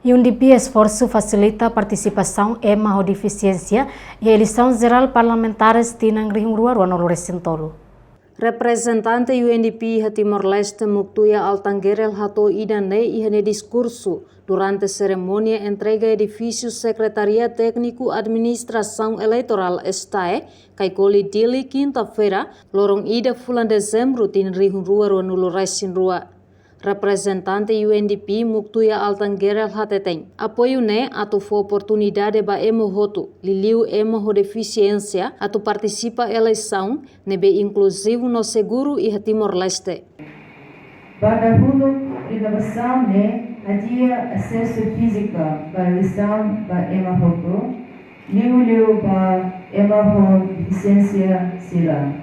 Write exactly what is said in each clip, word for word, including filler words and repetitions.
U N D P esforsu fasilita partisipasaun ema ho defisiénsia iha eleisaun jerál parlamentares tinan rihun rua ruanulu resin tolu. Reprezentante U N D P iha Timor-Leste, Muktuya Altangerel, hato'o ida-ne'e iha nia diskursu durante serimónia entrega edifísiu Sekretaria Tékniku Administrasaun Eleitorál, STAE, Kaikoli, Dili, kinta-feira, loron ida fulan Dezembru tinan rihun rua ruanulu resin rua. Reprezentante U N D P, Muktuya Altangerel, hateten apoiu ne'e atu fó oportunidade ba ema hotu, liuliu ema ho defisiénsia, atu partisipa eleisaun ne'ebé inkluzivu no seguru iha Timor-Leste. Ba dahuluk, inovasaun ne'e hadi'a asesu fíziku ba eleisaun ba ema hotu, liuliu ba ema ho defisiénsia sira.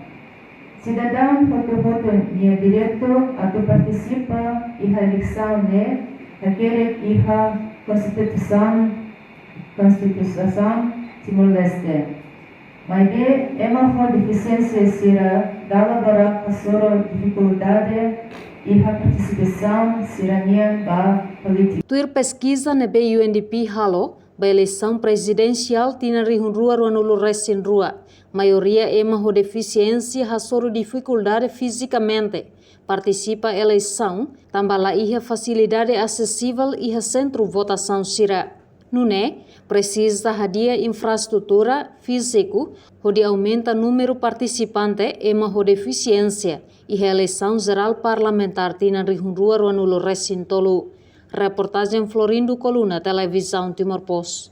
Sidadaun hotu-hotu nia direitu atu partisipa iha eleisaun ne'e hakerek iha Konstituisaun, Konstituisaun Timor-Leste. Maibé ema ho defisiénsia sira dala barak hasoru difikuldade iha partisipasaun sira-nian ba polítika. Tuir peskiza ne'ebé U N D P halo ba eleisaun prezidensiál tinan rihun rua ruanulu resin rua, maioria ema ho defisiénsia hasoru difikuldade fizikamente partisipa eleisaun, tanba la iha fasilidade asesivel iha sentru votasaun sira. Nune'e, presiza hadi'a infraestrutura fíziku hodi aumenta númeru partisipante ema ho defisiénsia iha eleisaun jerál parlamentár tinan rihun rua ruanulu resin tolu. Reportajen Florindo Coluna, Televizaun Timor Post.